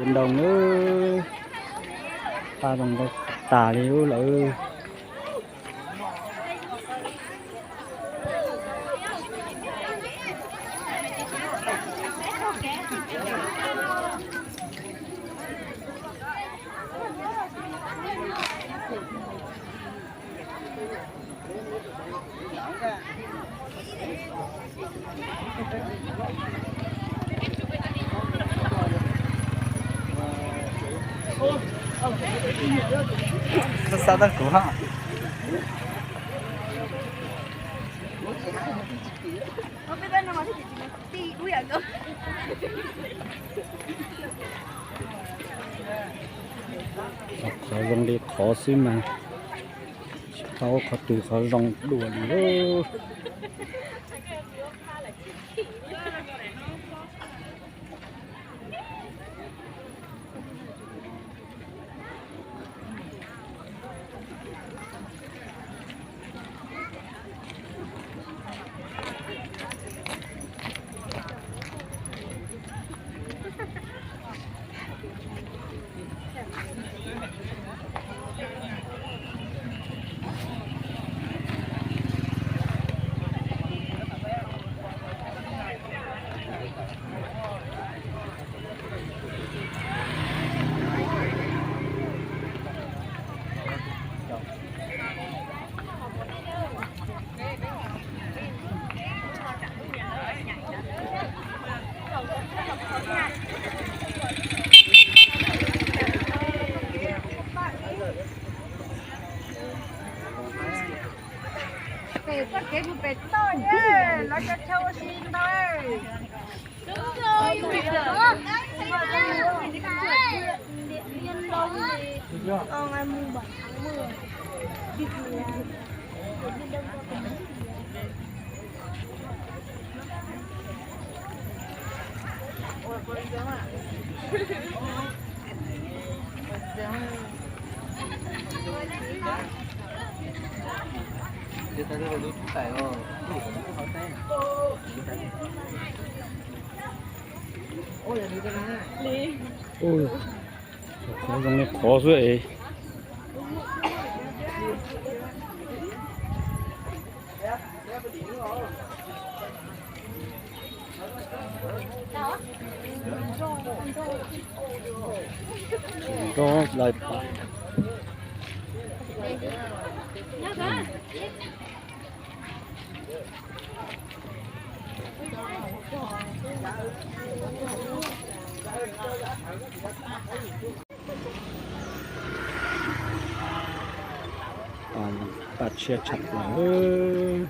Ntoo lawm, paj zoo nkauj tas li lawm. Xab xab tab kuv ha. Qhov zoo li qhov xwb mas, tsis paub qhov twg qhov zoo dua li lawm. Pem txoj kev mus pem toj, lawv cov chaw ua si ntawd. Ui, qhov zoo li qhov xwb es. Nrog lais pam. Paj tshiab tshaj plaws.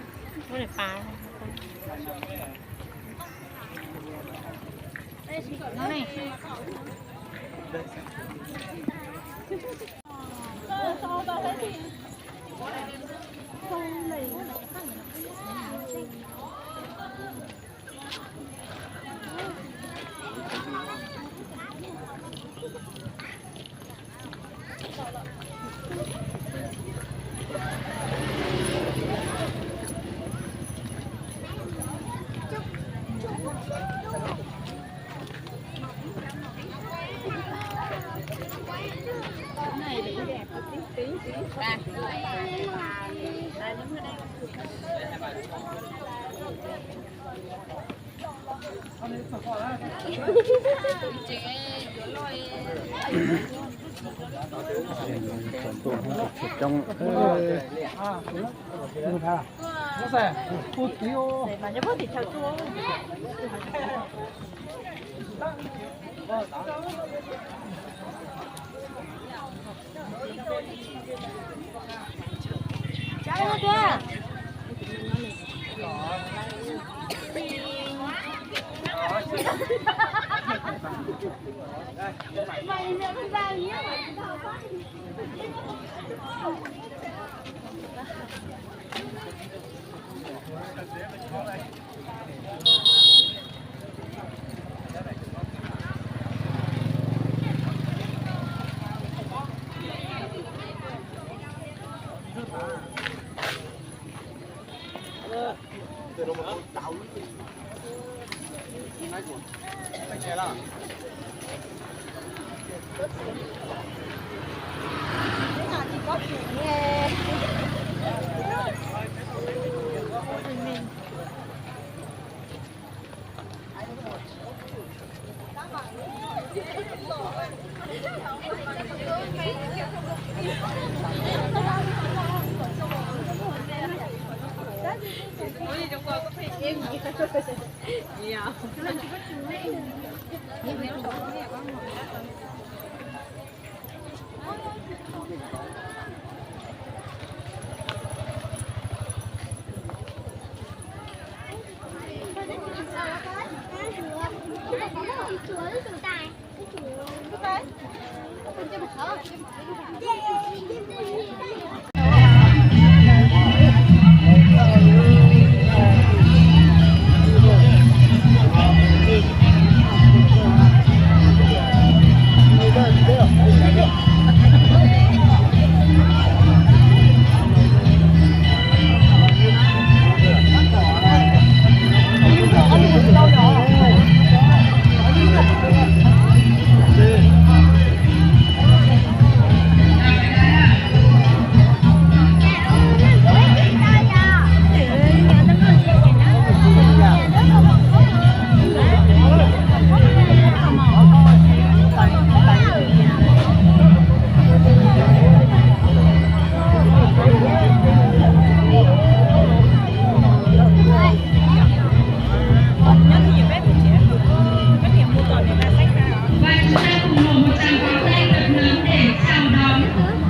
Và chúng ta cùng nộp một tràng pháo tay thật lớn để chào đón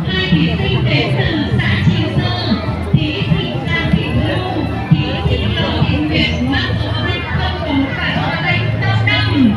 hai thí sinh đến từ xã Triềng Sơ, thí sinh Giang Thị Thu, thí sinh Lô Thị Nguyệt mang số danh không bốn và số danh không năm.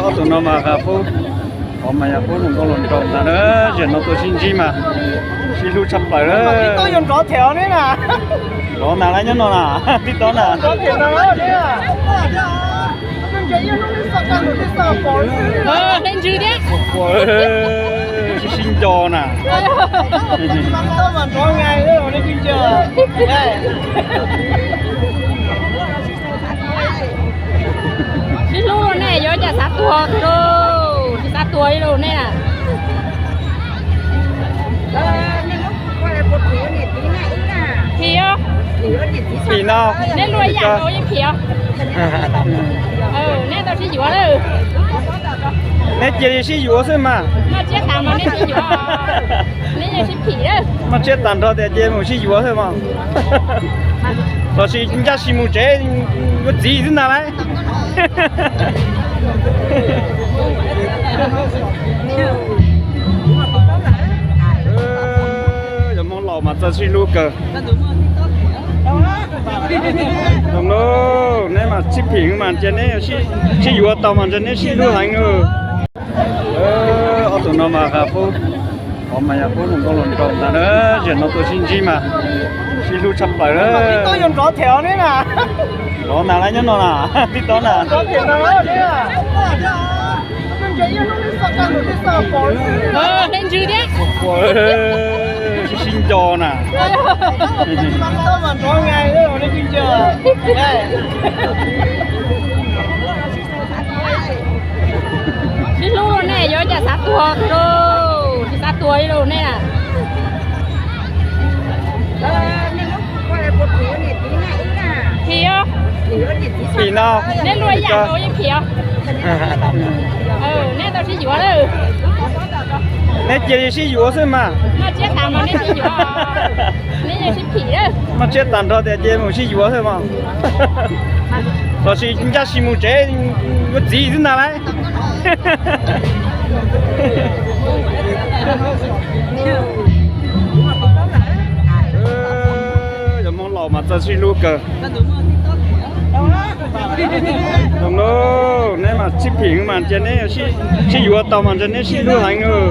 Ob tug no mas qhov mas yog qub hluas nkauj hluas nraug ntag na, zaum no tuaj sib ntsib mas sib hlub tshaj plaws na. Nrov ntag lawm nyob no na, tib tod na. Sib sib nco na. Sib hlub lauj, nej yuav cas xav tuag lauj, tsis xav tuag li lauj nej na. Phim os. Phim no. Neb luaj ib yam nkaus yeej phim os. Neb tau sib yuav lawm. Neb cia li sib yuav xwb mas. Noj tsiab tas mas neb sib yuav. Neb yeej sib phim lawm. Noj tsiab tas nrho tias cia mus sib yuav xwb mas. Los sis ncaj sis mus tsev yuav txiv xwb ntag lauj. Cov Hmoob laus mas txawj sib hlub kawg. Zoo lauj, neb mas sib phim mas cia neb sib yuav tau mas cia neb sib hlub heev. Ob tug no mas qhov mas yog qub hluas nkauj hluas nraug ntag na, zaum no tuaj sib ntsib mas sib hlub tshaj plaws na. Nrov ntag lawm nyob no na, tib tod na. Tsw thiab. Sib sib nco na. Sib hlub lauj, nej yuav cas xav tuag lauj, tsis xav tuag li lauj nej na. Phim os. Phim no. Neb luaj ib yam nkaus yeej phim os. Neb tau sib yuav lawm. Neb cia li sib yuav xwb mas. Noj tsiab tas mas neb sib yuav, neb yeej sib phim lawm. Noj tsiab tas nrho tias cia mus sib yuav xwb mas. Los sis ncaj sis mus tsev yuav txiv xwb ntag lauj. Cov Hmoob laus mas txawj sib hlub kawg. Zoo lauj, neb mas sib phim mas ntsia neb sib yuav tau mas ntsia neb sib hlub heev lauj.